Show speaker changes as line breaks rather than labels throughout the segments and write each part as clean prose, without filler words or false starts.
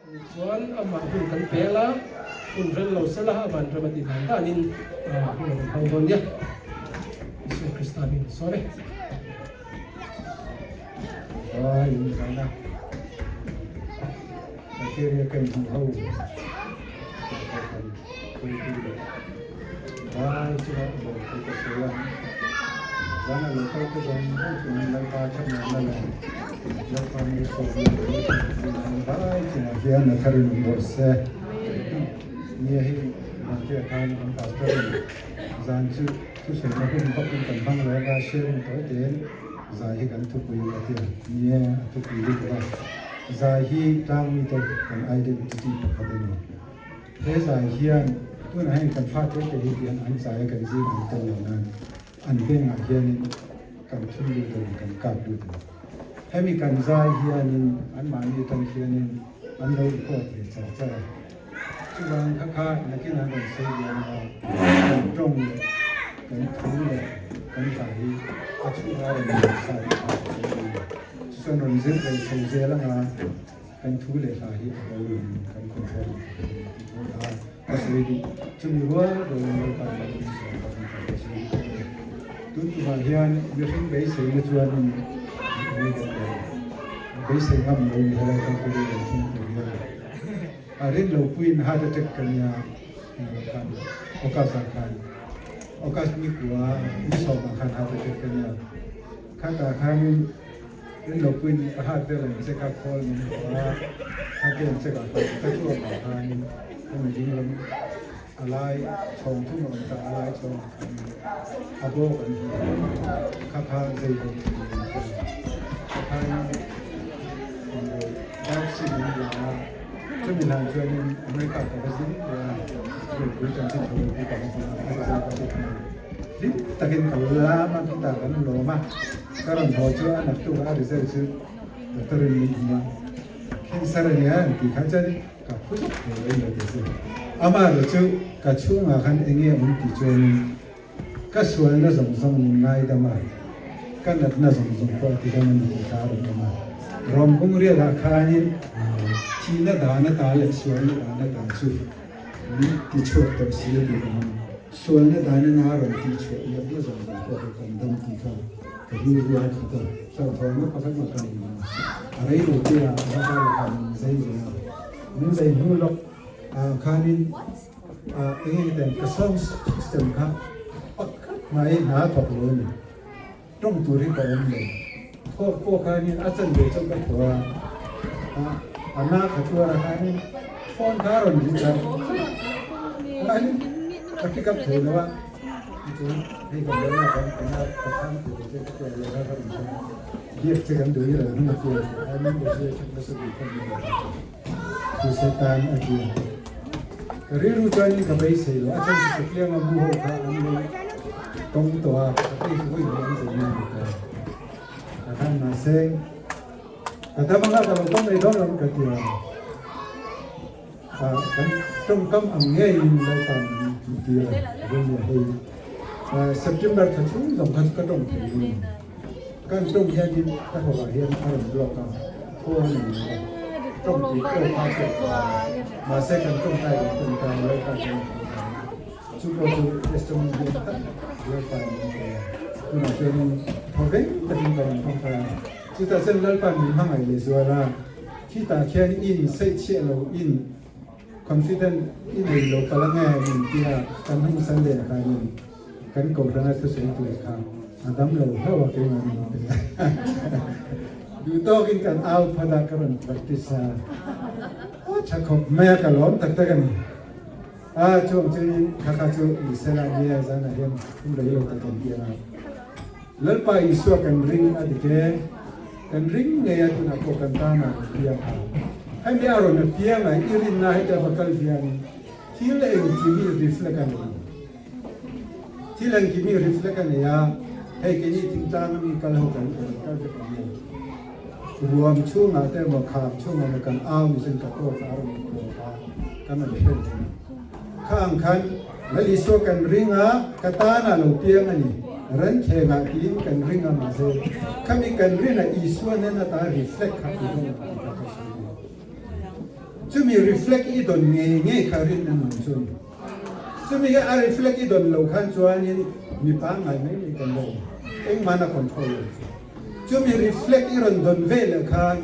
Chuan amah hun kan pe la, hun rel lo sela a van ram a tih dan danin hun a rawn hmang dawn nia. Isua Krista hming sawn e.
Vai in zana Criteria kan hmu ho kan hruaitu leh vai chunga lawm thu ka sawi a, zana lo kal te zawng zawng chungin Lalpa thlamuanna leh Lalpa malsawmna leh Lalpa rinna vai chungah hian a tharin awm rawh se. Nia hei Vantea khan kan pastor in zan chu thusawina hun vakin kan hmang lo anga sharing tawi tein zai hi kan thupui a ti a, nia a thupui lutuk a. Zai hi tlang mite kan identity pakhat a ni. He zai hian tunah hian kan fate te hi tiang an zai a kan zing an tel lo nan an vengah hianin kan thun lut a ni, kan kap lut a ni. Hemi kan zai hianin anmahni atang hianin an lo record ve char char a. Chuvang kha kha nakin an rawn sawi liam a, kan tawng leh kan thu leh kan hla hi a chhunga rawn liam sa hi kha a sawi a ni. Chu chuan rawn zir ve chho zel anga kan thu leh hla hi a bo in kan control ang tih pawh kha ka sawi duh. Chumi rual rualin Lalpa in min sawi bawk ang tih ka sawi duh a ni. Tun tumah hian mihring beiseina chuanin enge kan ti ang? Beisei ngam lo ni helai kalpui kan thleng tur hian. A rin lo puiin heart attack ka nia khan August ah khan August ni kua ni sawm ah khan heart attack ka nia khatah khanin rin lo puiin ka heart vel an check a call min haw a kha te an check ah khan ka chuak ah khanin hemi ding lam a lai chhawng thum a awm ta a lai chhawng ah khanin a bawk an hmu a kha kha zei lo thei lo an ti a kha khanin Biopsy min la a, chumi hlan chuanin America ka va zin leh a, mipui chanchin tha lo pawh ka va hmu a, a result ka hmu thung a. Hlim takin ka lam a, khitah kan lawm a, ka rawn haw chu a naktuk a result chu doctor in min hmu a, cancer a nia an tih kha chuan ka phu zawk thei lo in lo ti a sin. Amaherawhchu chu ka chhungah khan eng nge awm tih chuanin Ka sualna zawng zawng min ngaidam a, ka natna zawng zawng pawh a tidam a ni tih kha a rawn awm a. Rom bungrialah khanin thihna dan ata leh sualna dan ata chu min tichhuak tawh si a tih ka hmang. Sualna danin a rawn tihchhuah natna zawng zawng pawh hi kan dam tih kha ka rilru a khat a, hlauhthawmna pakhat mah ka nei lo. A rei lo te ah a va kal min zai ve a, min zai hnu lawk ah khanin Eng nge ten ka sound system kha pakhat mai hna thawk lo a ni. Tawng tur hi ka awm lo. Thawk pawh khanin a chan ve chauh ka thaw a, a na kha tuar a khanin phone kha a rawn ri char khanin ka pick up thei lo a. Tichuan hei ka buaina kan ka na ka thang tur che ka ti a lo kha ka rawn sawi a. Biak che kan duh i lo hnung a ti a, ai min be zia chak nasa duh khawp mai lo. Chu Satan a ti a. Ka rilru chuanin ka beisei lo, a chhan chu ka fianga mu ho kha an lo tawng tawh a, ka phei chu vawi hnih an zei na ni ta. Ka khan mahse ka dam anga ka lo tawng mai dawn lo ka ti a. Kan tawngkam ang ngeiin Lalpa min tih tir a, rin leh hei September thla chhung zawng kha chu ka tawng thei lo a ni. Kan tawng hianin ka hlawhah hian a rawn block a, thaw a nei lo a, tawng tui pawh kha a chhuak thei lo. Mahse kan tawngtai kan tawngtai Lalpa chuan a thaw thei a, chu pawh chu testimony hian tak Lalpa in min pe a, tunah chuanin thaw veng takin ka rawn tawngtai a, chutah chuan Lalpa min hmangaih leh zual a, khitah khian in saihchhiah lo in confident i nei lo palh ange min tia kan hnung Sunday ah khanin Kan Kohhrana thusawi tur kha a dam lo hlauh a keimah min pe a. Duh tawkin kan au phawt a, ka rawn practice a. A tha khawp mai a, ka lawm tak tak a ni. A chuang chuanin kha kha chu ni sela nia zanah hian hum rei lo ta kan ti ang a. Lalpa Isua kan ring a dik e, kan ring ngei a tunah pawh kan tanah a rawn piang a. Hemi a rawn a piang a, i rinna heta va kal hianin thil engkim hi reflect a nei. Thil engkim hi reflect a nei a, hei keini thingtlang ami kal ho kan rawn kal vek ang e. Ruam chhungah te emaw kham chhungah emaw kan au ni chuan ka tawk a rawn tawp a, kan rawn hre reng a. Kha ang khan Lal Isua kan ring a, ka tanah lo piang a ni, Renthlengah tiin kan ring a mahse khami kan rin a Isua nen ata reflect kha i rawng ang tih kha ka sawi duh. Chumi reflect i dawn ngei ngei kha rinna nun chu a ni. Chumi hi a reflect i dawn lo khan chuanin mi pangngai mai mai kan lo engmah na control lo chu. Chumi reflect i rawn dawn ve leh khan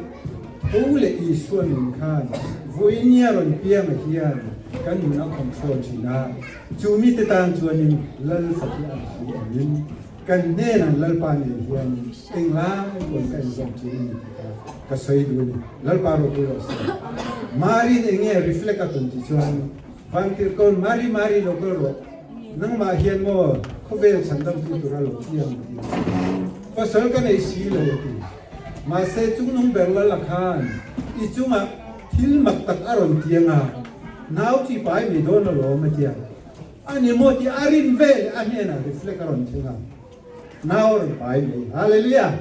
Tho leh Isua nun khan vawinia rawn pianga hian kan nun a control thin a, chu mite tan chuanin Lal Faki a thu angin kan hnenah Lalpa nen hian englai pawn ka inzawm thin a ni tih kha ka sawi duh a ni. Lalpa ropui rawh se. Marin enge reflect a tawn tih chuan Vantirhkawn Mari Mari lo kal rawh, nangmah hian maw khawvel chhandamtu tura lo piang ti pasal ka nei si lo a ti. Mahse chungnung ber lal a khan i chungah thil mak tak a rawn tiang a, nau chi pai mai dawn alawm a tia. A ni maw tih a rin ve leh a hnenah reflect a rawn thleng a, nau a rawn pai mai. Hallelujah!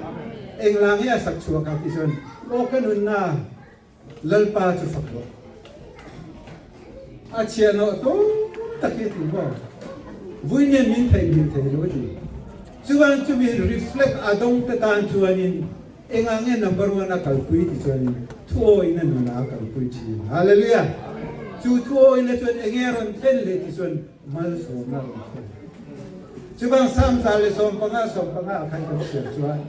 Engla nge a sak chhuak a tih chuan, Aw ka nunna, Lalpa chu fak rawh. A chhiahhnawh tum tak hi a ti maw? Vui nen min theihnghilh thei lo a ti. Chuan chumi reflect a dawng te tan chuanin engah nge number one a kalpui ti chuanin thuawina nunah a kalpui thin. Hallelujah! Chu thuawina chuan enge a rawn thlen leh ti chuan malsawmna a rawn thlen. Chuvang Psalm 115 15 ah khan kan chhiar chuan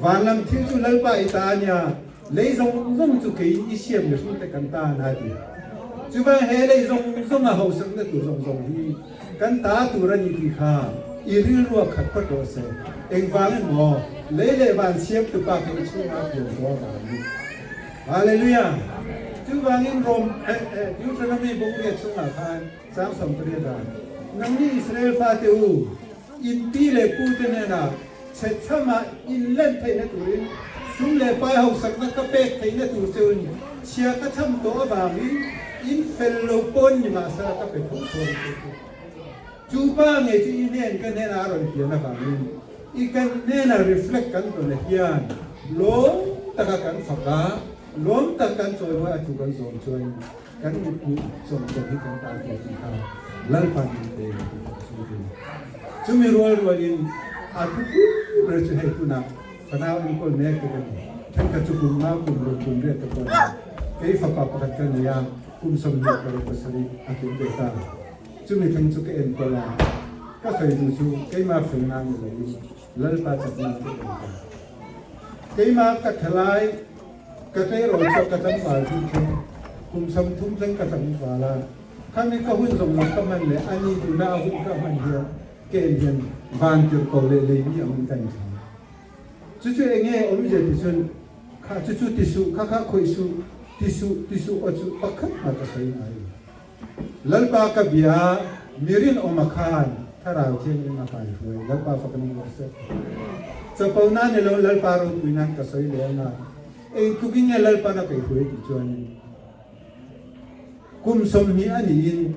Van lam thil chu Lalpa i ta a nia, lei zawng zawng chu kei i siam mihring te kan ta a ti. Chuvang he lei zawng zawng a hausakna tur zawng zawng hi kan ta tur a ni tih kha i rilru a khat phawt rawh se. Engvang emaw lei leh van siamtu pa kha i chhungah a pian tawh avangin. Hallelujah! Chuvangin Rom Deuteronomy buk nge chhungah khan chang 80 ah, Nangni Israel fate u, In pi leh pu te hnenah chhechhama in len theihna turin sum leh pai hausakna ka pek theihna tur cheu in chhia ka chham tawh avangin in fel lo pawn ni mahsela ka pe tho tho ang che chu. Chu pa nge chu i hnen ka hnenah a rawn pian avangin i kan hnena reflect kan tawn hian lawm taka kan fak a, lawm tak kan chawimawi a thu kan zawm chuan Kan mithmuh chawmchawm hi kan tan tur tih kha Lalpan min pe tih ka sawi thei. Chumi rual rualin a thupui ber chu hei tunah fanau enkawl mek te ka ni. Thenkhat chu kum nga kum ruk kum riat te pawh a ni. Kei fapa pakhat ka nei a, kum 27 a kim ve ta. Chumi thleng chu ka enkawl a, ka sawi duh chu keimah felna ni loin Lalpa chakna ka enkawl. Keimah ka thalai Ka tleirawl chuak ka tlangval hi thleng kum 30 thleng ka tlangval a, khami ka hun zawng zawng ka hman leh ani tuna a hun ka hman hian ka en hian van tirh ko leh lei mi angin ka inthlang. Chu chu enge awmzia ti chuan kha chu chu ti suh, kha kha khawih suh, ti suh, ti suh aw chu pakhat mah ka sawi ngai lo. Lalpa ka bia mi rinawma khan Thlarau Thianghlim a kaihruai. Lalpa fak nung rawh se. Chapo na ni lo Lalpa ropui nan ka sawi leh anga eng tluk in nge Lalpan a kaihruai tih chuanin kum 20 a niin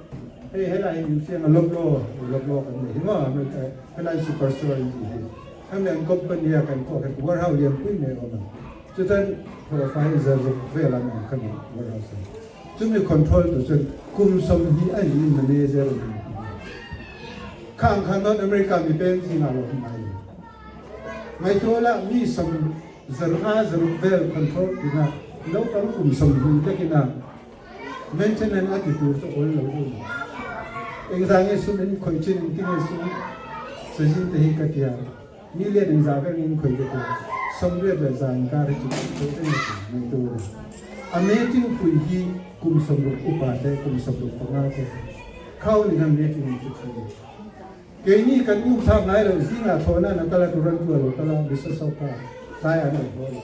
hei helai hi museum a Loblaw Loblaw kan nei hi maw helai super store in tih hi hemi an company a kan kawh khan warehouse lianpui mai a awm a chutan thawhfa hi zaruk vel an awm kha ni warehouse ah. Chumi control tu chuan kum 20 a niin manager a ni. Khang kha North America mi peng zingah lo hmu ngai lo. Ngaihtuah lah mi sawm zarnga zaruk vel control tina naupang kum 20 lekina maintenance a ti tur chu awl lo deuh ni. Engzah nge sum in khawih chin engtin nge sum sazin te hi ka tia. Million engzah vel in khawih ka tia. 81 inkar hi chu khawih reng a ti ngaihtuah lah. A meeting pui hi kum 60 upa te kum 65 te khau ni khan meeting in chu thleng. Keini kan um thlak ngai lo zingah thlawhna na kal a Toronto a lo kal a Mississauga tlai an lo haw lo.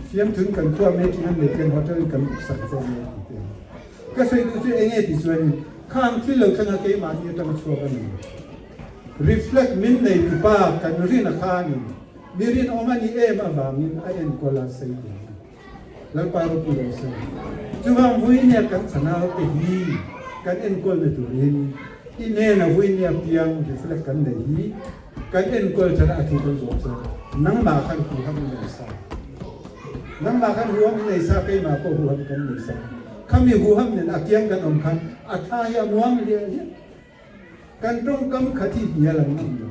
Fiamthun kan khua meeting an nei ten hotel in kan book sak zawk mai ti te. Ka sawi duh chu enge ti chuan khang thil lo thleng a keimahni atanga chhuak a ni. Reflect min nei tupa kan rin a khanin mi rinawm a ni em avangin a enkawl a sei tur a ni. Lalpa ropui rawh se. Chuvang vuinia kan chanau te hi kan enkawlna turin i hnena vuinia piang reflect kan nei hi kan enkawl thana a thu kan zawm chuan nangmah khan huham i nei sa. Nangmah khan huham i nei sa, keimah pawh huham kan nei sa. Khami huham nen a kiang kan awm khan a tha hi a muang hliah hliah. Kan tawngkam khat hi hnial an ngam lo.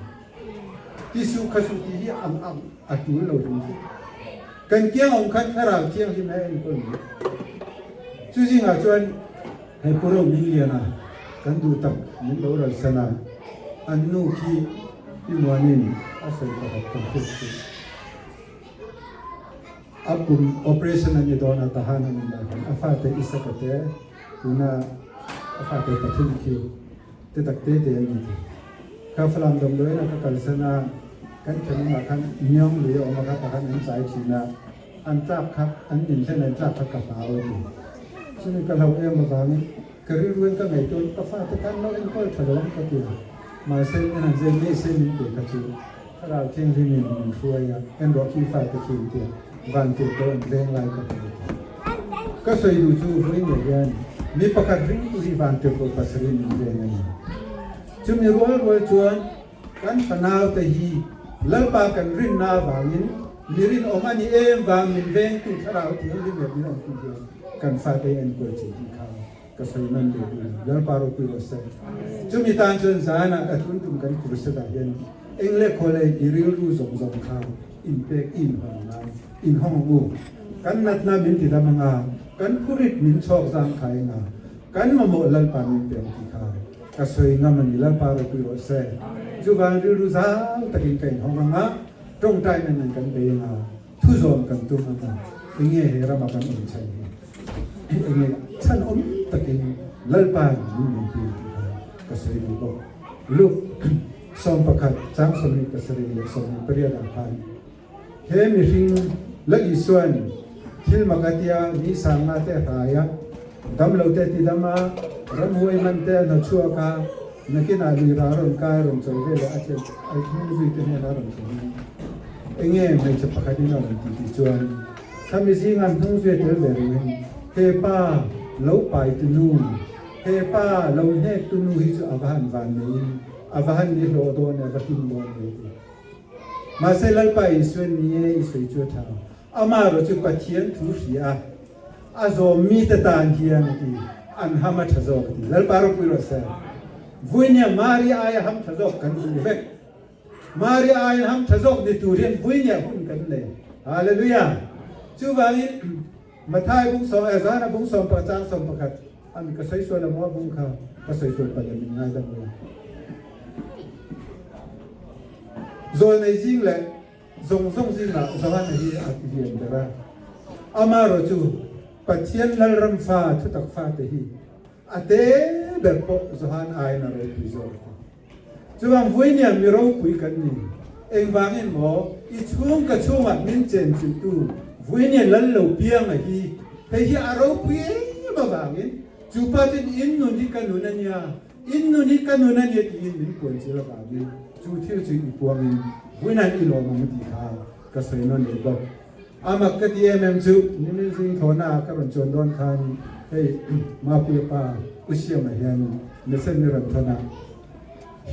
Ti suh kha suh ti hi ang ang a tul lo hrim hrim. Kan kiang awm khan Thlarau Thianghlim he enkawl ni. Chu zingah chuan hei Pu Rohmingliana kan duh tak min lo ralsan a, an nu khi Pi Muanin a sawi pakhat kan hriat chu a kum operation a ni dawn a tahan a ni lai khan a fate Isaka te tuna a fate pathum khi te tak te te an ni thei. Ka Falam damdawiin a ka kalsan a, kan thenawmah khan Myong lui a awm a kha takhan an chai thin a, an tlak kha an min hlen an tlak kha ka hlau a ti. Chumi ka hlauh em avangin ka rilruin ka ngaihtuah in ka fate khan lo enkawl tha lo ang ka ti a, mahse en han zai ngei se min pe kha chu thlarau thianghlimin min hruai a, en rawh khi fate khi an ti a, van tur pawh an veng lai ka hmu a ti. Ka sawi duh chu vawiin hian mi pakhat ringtu hi van tur pawh pasarih min veng a ni. Chumi rual rual chuan kan fanaute hi Lalpa kan rinna avangin mi rinawm a ni em vang min vengtu thlarau thianghlim leh min awmtu hian kan fate enkawl che tih kha ka sawi nawn leh duh a ni. Lalpa ropui rawh se. Chumi tan chuan zanah a tun tum kan crusade ah hian eng leh khaw leh i rilru zawng zawng kha inpek i inhawn a ngai. Inhawng ang u. Kan natna min ti dam anga, kan phurit min chhawk zangkhai anga, kan mamawh Lalpa min pe ang tih kha Ka sawi ngam a ni, Lalpa ropui rawh se. Chuvang rilru zau takin ka inhawng ang a, tawngtai nan nan kan bei ang a, thuzawm kan tum ang a, enge he rama kan awm chhan hi, enge chhan awm takin Lalpa'n min nunpui ang tih kha ka sawi duh bawk. Luke 11 chang 27 leh 28 ah khan He mihring la Isua'n thil mak a tia ni sanga te a hlai a, damlo te a ti dam a, ramhuai man te a hnawchhuak a, nakinah lui ra rawn kai rawn chawi ve leh a thian a hnung zui te hnenah a rawn thlen in enge hmeichhe pakhat in a rawn ti tih chuan khami zinga hnung zui a tel ve reng in he pa lo pai tu nu, he pa lo hnek tu nu hi chu a va han van nei in a va han ni hlawh dawn e a va hlim dawn ve ti. Mahse Lalpa Isuan ni e i sawi chu a tha. Amaherawh chu Pathian thu hria a, a zawm mite tan hian a ti, an ham a tha zawk a ti. Lalpa ropui rawh se. Vuinia Mari aia ham tha zawk kan duh vek. Mari aia ham tha zawk ni tur hian vuinia hun kan nei. Hallelujah! Chuvangin Mathai bung sawm, Ezra bung sawm pakhat chang 11 ami ka sawi sual emaw bung kha ka sawi sual palh em min ngaidam ula. Zawlnei zing leh zawng zawng zingah Johana hi a ti lian ber a. Amaherawh chu Pathian Lalram fa thutak fate hi a te ber pawh Johan aiin a ropui zawk a ti. Chuvang vuinia mi ropui kan ni. Engvangin maw i chhung ka chhungah min chenchilhtu vuinia lal lo pianga hi hei hi a ropui em avangin chu pa chuan in nun hi ka nun a nia, in nun hi ka nun a nia tiin min puanchil avangin chu thil chu i puangin vuinan i lawm ang tih kha ka sawi nawn leh bawk. A mak ka ti em em chu nimin zing thawhna ah ka rawn chuan dawn khan hei Mapuia pa U Siama hian message mi rawn thawn a,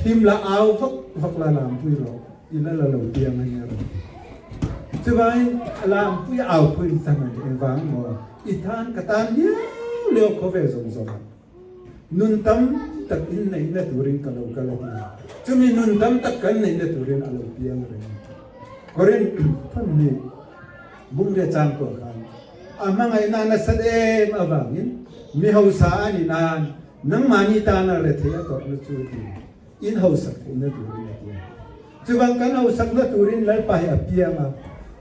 Hlim la au vak vak la lampui rawh i la la lo piang a nia rawn ti. Chuvangin lampui au pui ta mai engvang maw i tan ka tan liau liau khawvel zawng zawng ah nun tam tak in neihna turin ka lo kal a ti a, chumi nun tam tak kan neihna turin a lo piang reng a ti. Korinth thawmhnih bungrua chang pawh khan a hmangaihna a nasat em avangin mi hausa a ni nan nangmahni tana rethei a tawrhna chu a ti in hausak theihna turin a ti a. Chuvang kan hausakna turin Lalpa hi a piang a,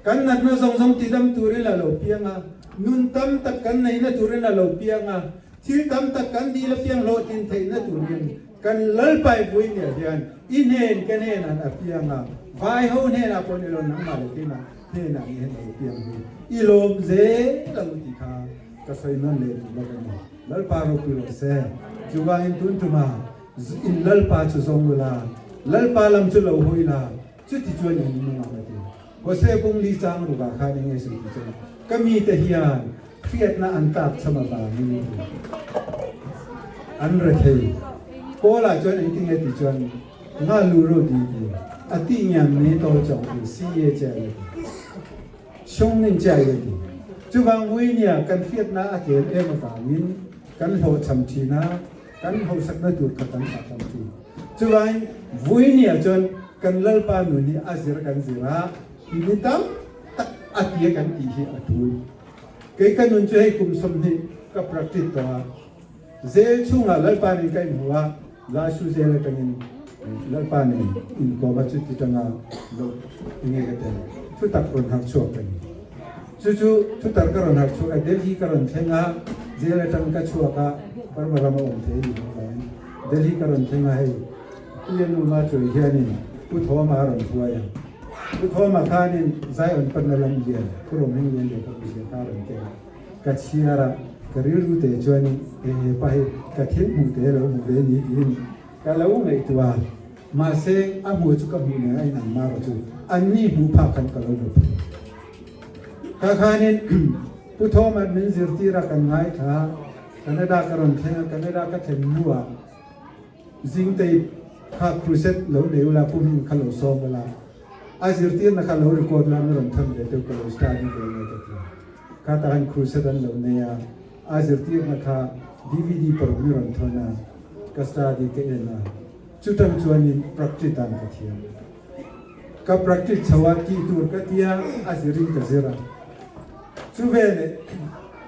kan natna zawng zawng tidam turin a lo piang a, nun tam tak kan neihna turin a lo piang a, thil tam tak kan dil apiang hlawhtlin theihna turin Kan Lalpai vui nia hian i hnen ka hnenah a piang a, vai ho hnenah pawh ni lo nangmah leh keimah hnenah ni hian a lo piang hi i lawm zel ang tih kha ka sawi nawn leh duh bawk a ni. Lalpa ropui rawh se. Chuvangin tun tuma in Lalpa chu zawng ula, Lalpa lam chu lo hawi la, chuti chuan in nung ang a ti. Hosea bung li chang rukah khan eng nge sawi tih chuan ka mite hian Hriatna an tlak cham avangin an rethei. Paul-ah chuan engtin nge tih chuan nga lu ro di ti a tih ngiam ni to chawng ti si ye che ye ti Xiong ning che ye ti. Chuvang vui nia kan hriatna a tlem em avangin kan hlawhchham thin a, kan hausakna tur kha kan hlahchham thin. Chuvangin vui nia chuan kan Lalpa nun hi a zir kan zir a, mi tam tak a tia kan tih hi a tul. Kei ka nun chu hei kum 20. ka practice tawh a. Zel chhungah Lalpa nen ka inhmu a, Laisu zel atangin Lalpa nen inkawm a chuti tanga lo enge ka tel thutak rawn harh chhuak ka ni. Chu chu thutak ka rawn harh chhuak a, Delhi ka rawn thleng a, jail atang ka chhuak a, Burma rama awm thei a nih loh vangin Delhi ka rawn thleng a, hei Puia nu ma chuai hianin Pu Thawma a rawn hruai a, Pu Thawma khanin Zion panna lam lian, Khurawm hming lian lehkhabu zia kha a rawn tel a. Ka chhiar a, ka rilru te chuanin he hepa hi ka thil hmuh te lo hmu ve ni tiin ka lo ngaihtuah a, mahse a hmuh chu ka hmuh nen a inang mar chu anni hmuh phak khan ka lo hmu phei. Ka khanin Pu Thomas min zirtir a kan ngaithla a, Canada ka rawn thleng a, Canada ka thlen hnuah Zingtei kha crusade lo nei ula pu hming kha lo sawm ula, a zirtirna kha lo record la mi rawn thawn ve deuh ka lo study ve nge ka ti. Kha tah khan crusade an lo nei a, a zirtirna kha dvd paruk mi rawn thawn a, ka study ka en a, chutang chuanin practice dan ka thiam. Ka practice chho a, tih tur ka tia a zirin ka zir a. Chu veleh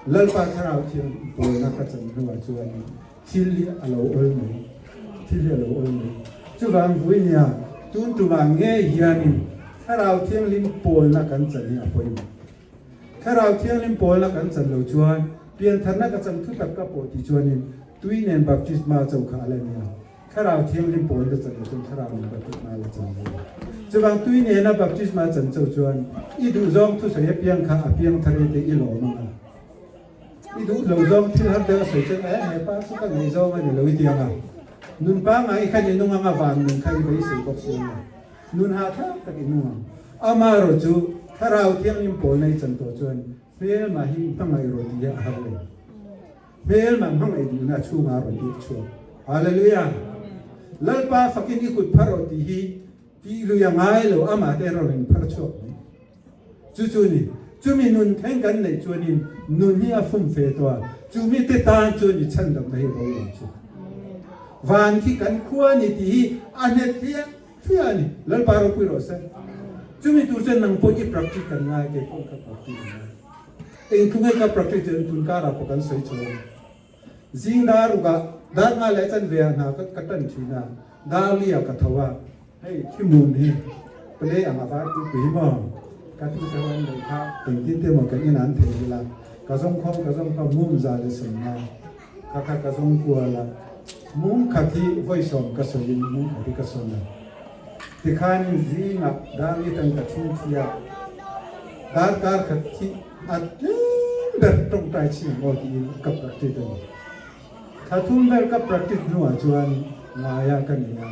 Lalpa Thlarau Thiang pawlna ka chan hnuah chuanin Thil hi a lo awl mai, thil hi a lo awl mai. Chuvang vui nia, tun tumah ngei hianin Thlarau Thianghlim pawlna kan chan hi a pawimawh. Thlarau Thianghlim pawlna kan chan lo chuan piantharna ka chan thu tak ka pawh ti chuanin tui nen baptisma cho kha a la nia. Thlarau Thianghlim pawlna chan lo chuan Thlarau nen baptisma a la chan lo. Chuvang tui nena baptisma chan cho chuan i duhzawng thusawi apiang kha a piangthar e te i lawm ang a. I duh lo zawng thil har deuh a sawi chuan eh he pa chu ka ngaih zawng a ni lo i ti ang a. Nun pangngai khan i nung ang a, van nun kha i beisei bawk si ang a. Nun hahthlak tak i nung ang. Amaherawh chu Thlarau Thianghlim pawl nei chan tawh chuan hmelma hi hmangaih rawh tih hi a har lo. Hmelma hmangaih duhna chhungah a rawn tir chhuak. Hallelujah! Lalpa fakin i kut phar rawh tih hi tih lui a ngai lo, amah te rawn in phar chhuak mai. Chu chu ni, chumi nun thleng kan neih chuanin nun hi a fum fe tawh a, chumi te tan chuan i chhandamna hi ro lo chu. Van khi kan khua a ni tih hi a hnet hliah hliah a ni. Lalpa ropui rawh se. Chumi tur chuan nang pawh i practice kan ngai, kei pawh ka practice a ngai. Eng thu nge ka practice chuan tun karah pawh kan sawi chho a ni. Zing dar rukah dar ngai leh chan ve ah hna ka tan thin a, dar li ah ka tho a, hei thi mum hi play ang a var pui pui hi maw ka tu te ho an nei kha engtin te maw kan in an thei ila ka zawng khawm ka zawng khawm mum za leh sawm nga kha kha ka zawng kual a, mum khat hi vawi sawm ka sawi in mum khat hi ka sawn a, tikhanin zingah dar li tan ka thin thi a, dar kar khat hi A tlem ber tawngtai chhin ang aw tiin ka practice a ni. Thla thum vel ka practice hnuah chuan ngaia ka nei a,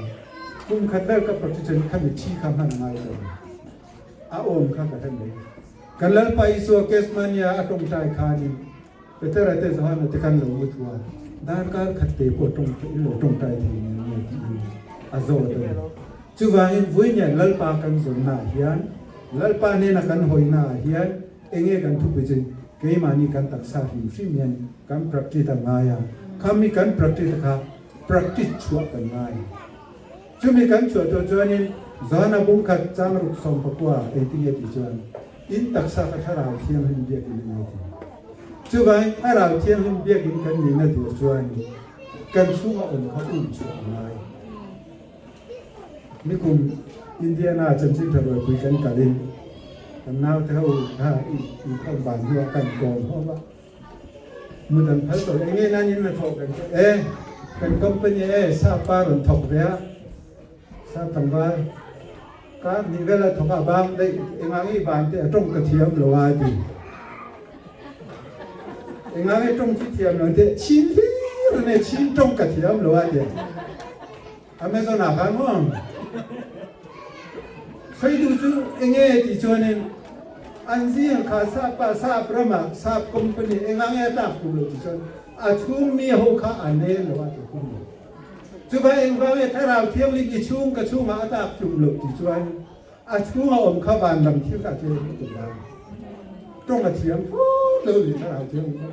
kum khat vel ka practice chuan kha mitthi kha hman a ngai tawh lo. A awm kha ka hre mai. Kan Lalpa Isua Kesmania a tawngtai khanin Petera te Johana te khan lo mu thu a, darkar khat te pawh tawngtai in lo tawngtai thei nen nge tiin a zawt a ni. Chuvangin vawinia Lalpa kan zawnnaah hian, Lalpa nena kan hawinaah hian enge kan thupui chu keimahni kan taksa hrim hrim hian kan practice a ngai a, khami kan practice kha practice chhuah kan ngai. Chumi kan chhuah tawh chuanin Johana bungkhat changruk 19 engtinge tih chuan in taksa kha Thlarau Thianghlim biakin a ni a ti. Chuvangin Thlarau Thianghlim biakin kan nihna tur chuan kan chhunga awm kha um chhuah a ngai. Nikum Indiana chanchin tha rualpui kan kalin kan naute ho kha inkhawm van hnuah kan kawm ho va, mut an phal tawh eng nge nan in la thawh kan ti e, kan company e sap pa rawn thawk ve a, sap tlangval kar hnih vel a thawk a bang daih engah nge i ban teh a tawng ka thiam lo a ti, engah nge tawng chu thiam lo teh chin hlir a nei chin tawng ka thiam lo a ti. Amazon ah khan maw sawitu chu enge tih chuanin an zing kha sap ah sap ram ah sap company enga nge a tlak tum lo tih chuan a chhung mi ho kha a nel lo a ti tum lo. Chuvang engvang nge thlarau thianghlim i chhung ka chhungah a tlak tum lo tih chuan a chhunga awm kha van lam thil kha a tlem lutuk vang tawng a thiam phut lo ni thlarau thianghlim kha.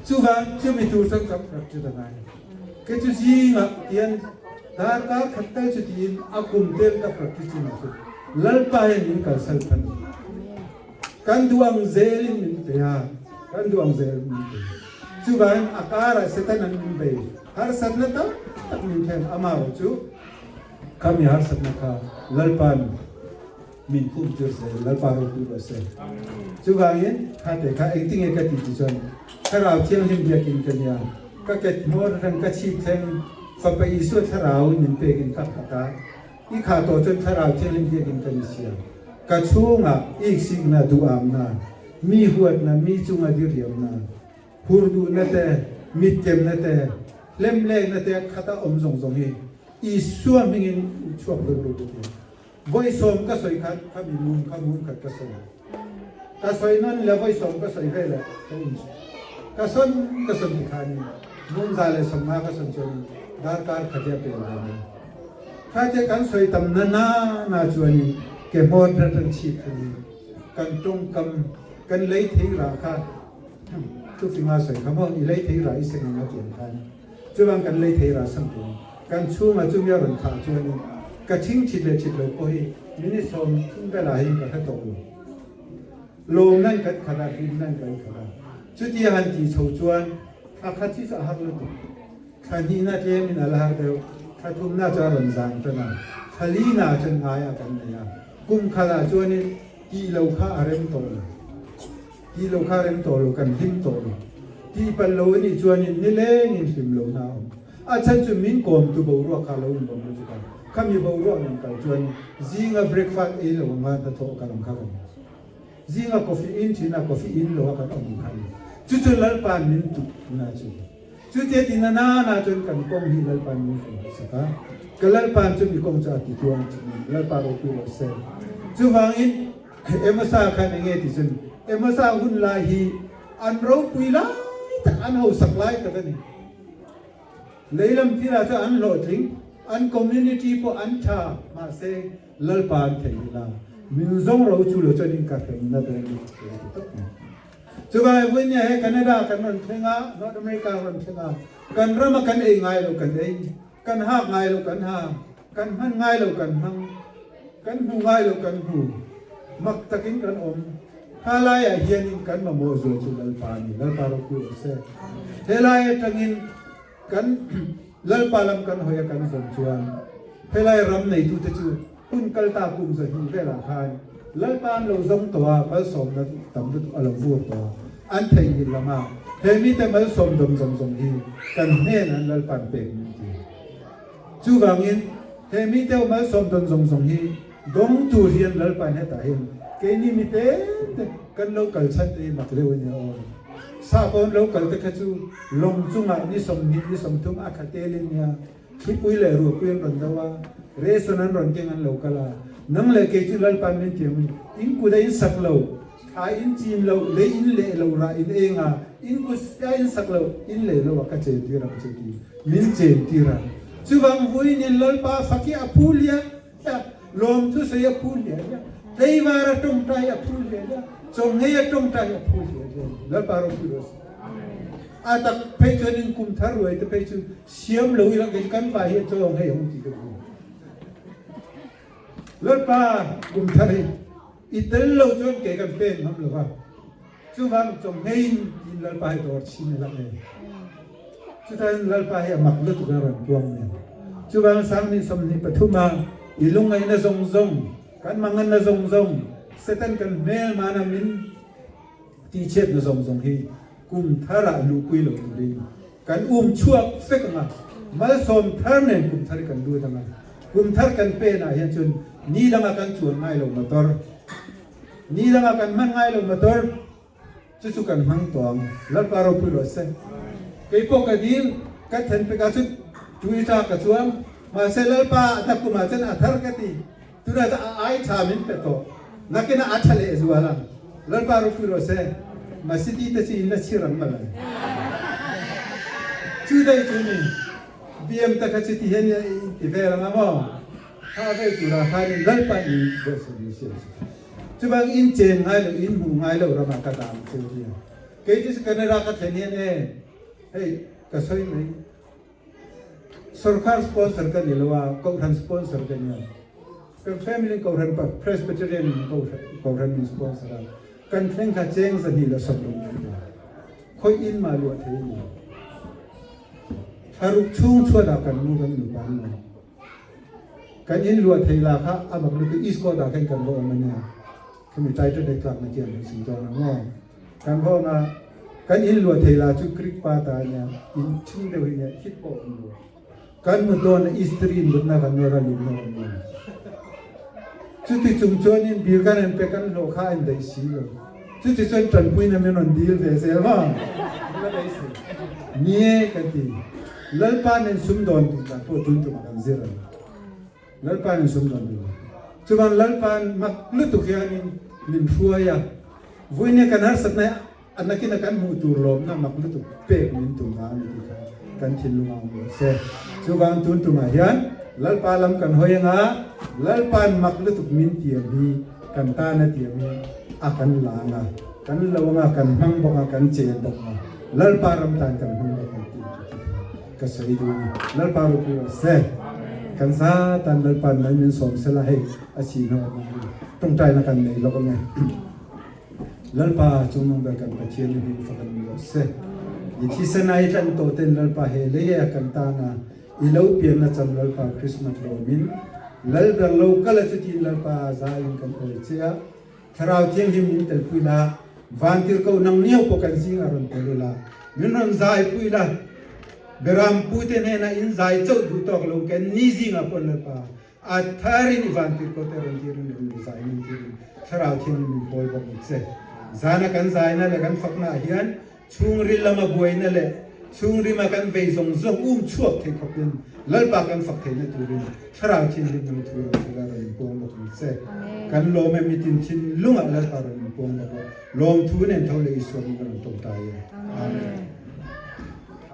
Chuvang chumi tur chuan kan practice a ngai. Kei chu zingah tian darkar khat tal chu tiin a kum tel ka practice chin ah chuan Lalpa hian min kalsal phan. Kan duh ang zelin min pe a. Kan duh ang zel min ti. Chuvangin a karah Satan an min bei. Harsatna tam tak min thlen. Amaherawh chu khami harsatna kha Lalpa'n min khum tir se, Lalpa ropui rawh se. Chuvangin kha te kha engtinge ka tih ti chuan Thlarau Thianghlim biakin ka nia, ka ket hmawr reng ka chhip thleng Fapa Isua Thlarau min pekin ka khat a, i khah tawh chuan Thlarau Thianghlim biakin ka ni sia. Ka chhungah iksikna, duhamna, mi huatna, mi chunga diriamna, hur duhna te, mitkemna te, hlemlekna te khata awm zawng zawng hi Isua hmingin chhuak vek ru ka ti. Vawi sawm ka sawi khat, kha mi mum kha mum khat ka sawi. Ka sawi nawn le vawi sawm ka sawi ve leh ka in ka sawn ka sawn ti khanin mum 150 ka sawn chuanin darkar khatia pel ve mai. Kha te kan sawi tam na na na chuanin ke hmawr ber kan chhip thungin kan tawngkam kan lei thei rah kha thufinga sawi kha maw i lei thei rah i seng ang a tiang khan Chuvang kan lei thei rah sang tur kan chhungah chumi a rawn khah chuanin ka thing thit leh thit lo pawh hi minute 30 velah hian ka hre tawh lo. Lawm nan kan khat a, hlim nan kan khat a. Chutia han tih chho chuan thla khat chi chu a har lutuk. Thla hnihna tlemin a la har deuh, thla thumna chu a rawn zang tan a, thla lina chuan ngaiah kan nei a. Kum khalah chuanin tih lo kha a rem tawh lo. Tih lo kha rem tawh lo, kan hlim tawh lo. Tih palh lo a nih chuanin nilengin hlim lohna a awm. A chhan chu min kawmtu boruak kha lo inbawm lutuk a, khami boruak nen kal chuan zinga breakfast ei lo anga hnathawh kal ang kha kan ni. Zinga coffee in thin a, coffee in lo a kan awm ang kha a ni. Chu chu Lalpa'n min tuk na chu. Chutia ti na na na chuan kan kawng hi Lalpa'n min hruai sak a, ka Lalpa'n chu mi kawng chu a ti tuang thin a ni. Lalpa ropui rawh se. Chuvangin Emosa khan enge ti chun Emosa hun lai hi an ropui lai tak an hausak lai tak a ni. Leilam thilah chuan an hlawhtling, an community pawh an tha mahse Lalpa an theih ila min zawng ro chu lo chuan in ka hremna dawn ni ti a ti tawp mai. Chuvai vawinia he Canada kan rawn thleng a, North America rawn thleng a, kan rama kan ei ngai lo kan ei, kan hak ngai lo kan ha, Kan hman ngai lo kan hmang, kan hmu ngai lo kan hmu. Mak takin kan awm. Kha laiah hianin kan mamawh zual chu Lalpa a ni. Lalpa ropui awm se. Helai atangin kan Lalpa lam kan hawi a kan zawn chuan helai ram neitute chu hun kal ta kum 200 velah khan Lalpa an lo zawng tawh a, malsawmna tam lutuk a lo vur tawh a, an theihnghilh lam a. He mite malsawm dawm zawng zawng hi kan hnenah an Lalpa'n pek min ti. Chuvangin, he mite aw malsawm dawn zawng zawng hi dawng tur hian Lalpa'n hetah hian keini mi tlem te kan lo kal chhan te hi mak deuh a nia aw. Sap awn lo kal te kha chu lawng chungah ni 20 ni 30 a kha telin nia thlipui leh ruahpui an rawn do a, ration an rawn keng an lo kal a. Nang leh kei chu Lalpa'n min tiam in, in kut a in sak lo, thla in chin lo, lei in leh lo rah in eng a, in kut a in sak lo, in leh lo a ka chen tir ang che ti. Min chen tir a. Chuvang vuinin Lalpa fak hi a phu lian lian, lawmthu sawi a phu lian lian, tleivar a tawngtai a phu lian lian, chawnghei a tawngtai a phu lian lian. Lalpa ropui rawh se. A tak phei chuanin kum thar ruai te phei chu siam lo ila kei chu kan pa hi a chawnghei ang tih ka duh. Lalpa kum thar hi i tel lo chuan kei kan pen ngam lo va. Chuvang chawngheiin tiin Lalpa hi dawr chhin ila nge. Chutain Lalpa hi a mak lutuk a rawn puang nen. Chuvang 2023 a i lungngaihna zawng zawng, kan manganna zawng zawng, Satan kan hmelmana min tihchhiatna zawng zawng hi kum tharah luhpui lo turin kan um chhuak vek ang a, malsawm thar nen kum thar hi kan lut ang a. Kum thar kan penah hian chuan ni dangah kan chuan ngai lo motor, ni dangah kan hman ngai lo motor, Chu chu kan hmang tawh ang. Lalpa ropui rawh se. Kei pawh ka dil, ka then pek ah chut tui tha ka chuang. Mahse Lalpa a tha kum ah chuan a thar ka ti. Tunah chuan a ai tha min pe tawh. Nakin ah a tha leh zual ang. Lalpa ropui rawh se. Masiti te chu in la chhir ang malai. Chu daih chu ni. BM te kha chu ti hian in ti vel ang a maw? Kha vel turah khanin Lalpa in bawhsawm ni si a si. Chuvang in chen ngai lo, in hmu ngai lo ramah ka dah ang che u nia. Kei chu Canada ka thlen hian e, hei ka sawi mai. Sorkar sponsor ka ni lo a, Kohhran sponsor ka nia. Kan family Kohhran pa Presbyterian in Kohhran min sponsor a. Kan thleng kha cheng 260 kan pe. Khawi in mah luah thei ni lo. Thlaruk chung chhuat ah kan mu kan nupa an lo. Kan in luah thei la kha a bak lutuk East Coast ah khan kan va awm ania. Khami title dek tlak na chian kan sim chuan ang maw. Kan va awm a, kan in luah thei la chu Greek pa ta ania, in ṭhing deuh hi nia, hit pawh awm lo. Kan mu dawn a istiri in mutna kan nawr a lumna awm lo. Chuti chung chuan in bil kan en pe kan hlawh kha a indaih si lo. Chuti chuan ṭanpuina min rawn dil ve zel maw? La beisei. Nie ka ti. Lalpa nen sumdawn tih dan pawh tun tumah kan zir a ni. Lalpa nen sumdawn tih dan. Chuvan Lalpa'n mak lutuk hianin min hruai a, Vuinia kan harsatna A nakin a kan hmuh tur lawmna mak lutuk pek min tum a ni tih kha kan thinlung a awm lo se. Chuvang tun tumah hian Lalpa lam kan hawi anga Lalpa'n mak lutuk min tiam hi kan tan a tiam hi a kan la anga, kan lo anga, kan hmang bawk a, kan chen bawk a, Lalpa ram tan kan hmang bawk ang tih tih kha ka sawi duh a ni. Lalpa ropui rawh se. Kan za tan Lalpa'n mai min sawm sela hei a si hna awm ang tawngtaina kan nei lawk ange. Lalpa chungnung ber kan Pathian i hming fak an ni rawh se. I thisen a i tlan tawh ten Lalpa he lei a kan tan a i lo pian na cham Lalpa Christmas lawm in Lal ber lo kal a chutin Lalpa za in kan awi che a Thlarau Thianghlim min tel pui la van tirhkoh nang niau pawh kan zing a rawn tel ula min rawn zai pui la Beram pu te hnenah in zai chauh duh tawk lo ken ni zingah pawh Lalpa A thar in i van tir ko te rawn tir in rawn zai min tir in Thlarau Thianghlim min pawl bawk ang che. Zan a kan zaina le kan fakna ah hian chhungril lama buaina le chhungrim a kan vei zawng zawng um chhuak thei khawp in Lalpa kan fak theihna turin Thlarau Thianghlim nang thu rawn hril a rawn in puang bawk ang che. Kan lawm em mitin thinlung ah Lalpa rawn in puang bawk rawh. Lawmthu nen tho leh Isua min rawn tawngtai e. Amen.